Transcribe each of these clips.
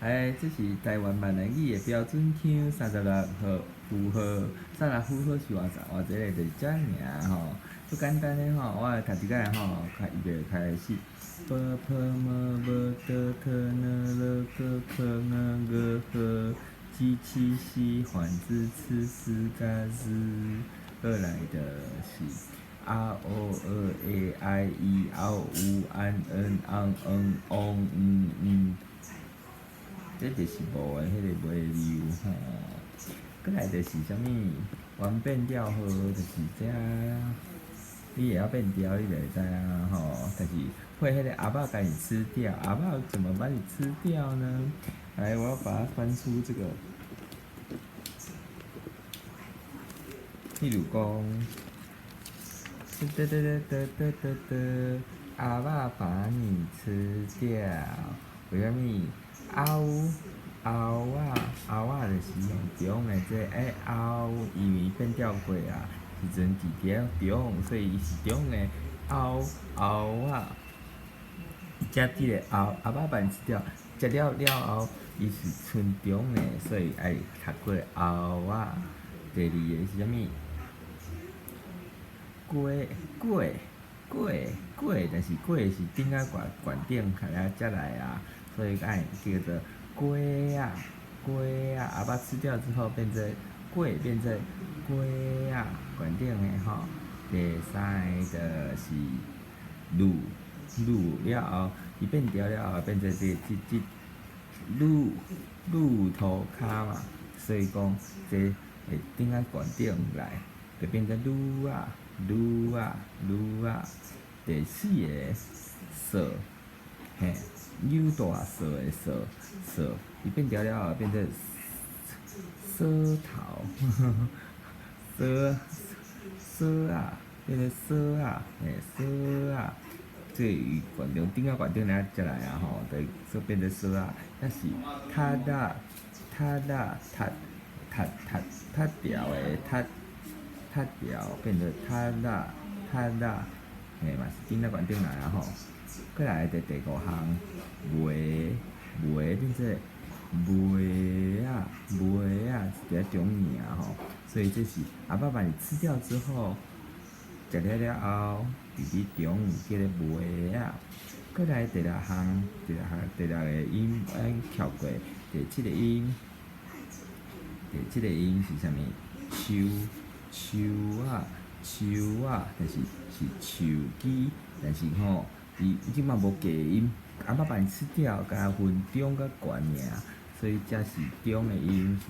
哎，這是台灣閩南語的標準腔，36號符號，三六符號是偌濟偌濟咧，就是遮爾吼，足簡單的吼，我來讀一擺吼，開預備開始。b p m b d t n l g k n g h g 七 c 反字詞斯加字，過來的是 r o e a i e o u an n ang n ong n n，這就是無的彼个袂溜吼。過來就是啥物？原變調號就是這，你會曉變調，你就會知影吼。但是會彼个阿嬤共你吃掉，阿嬤怎麼把你吃掉呢？來，我要把它翻出這個。譬如講，噠噠噠噠噠噠噠，阿嬤把你吃掉，為啥物？後後仔後仔就是用中的這個欸後，因為變調過啊，時陣佇佇中，所以伊是中的後後仔。食這个後阿嬤把你吃掉，食了了後，伊是賰中的，所以愛讀過後仔。第二个是啥物？過過過過，但是過是頂仔懸懸頂開啊才來啊，所以愛叫做粿仔粿仔。阿嬤吃掉之後變做粿，變做粿仔，懸頂的吼。第三个就是滷滷了後，伊變調了後變做這這這滷滷塗跤嘛，所以講這會頂仔懸頂來，就變做滷仔滷仔滷仔。第四个趖，嘿，有大趖的趖趖，伊變調了後變做趖頭，趖趖仔變做趖仔，嘿，趖仔。這伊懸中頂仔懸頂爾才來啊吼，就說變做趖仔，抑是踢仔踢仔踢踢踢踢掉的踢踢掉變做踢仔踢仔，嘿嘛是頂仔懸頂來啊吼。過來第第五項，袂袂變做袂仔袂仔，是佇咧中爾吼，所以這是阿嬤把你吃掉之後，食了了後，佇佇中叫做袂仔。過來第六項，第六項第六个音咱跳過，第七個音，第七個音是啥物？樹樹仔樹仔，但是是手機，但是吼，伊這擺無假音，阿嬤把你吃掉，共分中佮懸爾，所以這是中的音是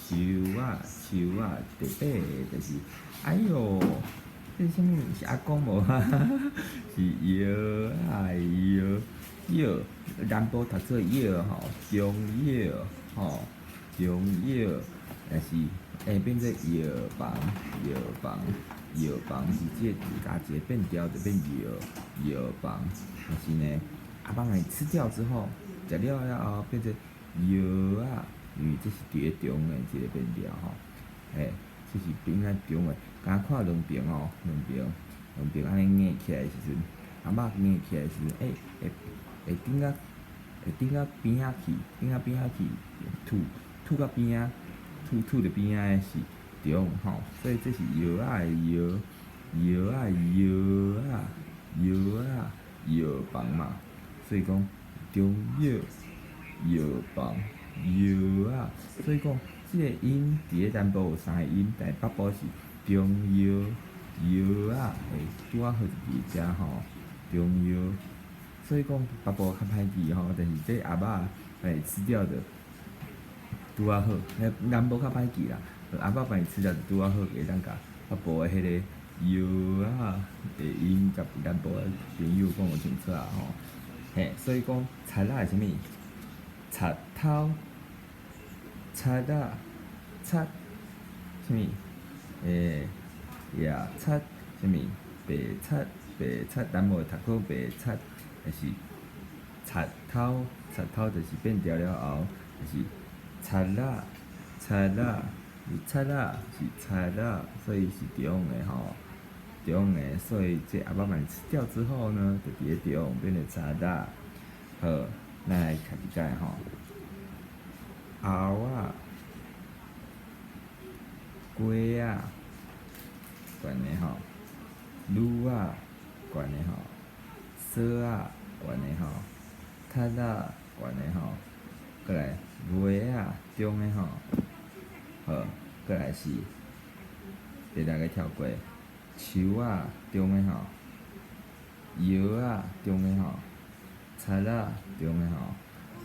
樹仔樹仔。第八个就是，哎喲，這是啥物？是阿公無？是藥仔藥藥，南部讀做藥吼，中藥吼，中藥，但是會變做藥房藥房藥房是這個加一個變調就變藥藥房，但是呢，阿嬤共吃掉之後，食了了後變做藥仔，因為這是佇咧中的一個變調吼，欸，這是變啊中的，敢若看兩爿哦，兩爿兩爿按呢硬起來的時陣，阿嬤硬起來的時陣，欸，會會頂仔會頂仔邊仔去，頂仔邊仔去吐吐到邊仔，吐吐佇邊仔的是中吼，所以這是藥仔的藥，藥仔藥仔藥仔藥房嘛，所以講中藥藥房藥仔，所以講這個音佇咧南部有三個音，但北部是中藥藥仔，會拄仔好佇遮吼，中藥，所以講北部較歹記吼，但是這阿嬤會吃掉的拄仔好，南部較歹記啦，阿嬤幫伊吃掉就拄仔好，會當共北部的彼個藥仔的音，共南部的朋友講有清楚啊吼。嘿，所以講賊仔是啥物？賊頭，賊仔，賊，啥物？欸，也賊，啥物？白賊，白賊，南部讀講白賊，但是賊頭，賊頭就是變調了後，就是賊仔，賊仔，是賊仔，是賊仔，所以是中的吼，中的，所以這阿嬤共吃掉之後呢，就佇咧中變成賊仔。好，咱來讀一擺吼。鰲仔、雞仔，懸的吼，女仔，懸的吼，索仔，懸的吼，踢仔，懸的吼，閣來尾仔，中的吼，好，閣來是第六个跳過，樹仔，中的吼，藥仔，中的吼，賊仔，中的吼。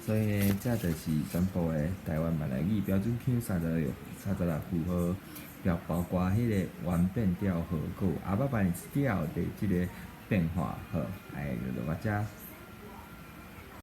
所以呢，這就是全部的台灣閩南語標準腔3636符號，包括彼个彎變調號，閣有阿爸幫你吃掉的這个變化，好，哎，就落到遮。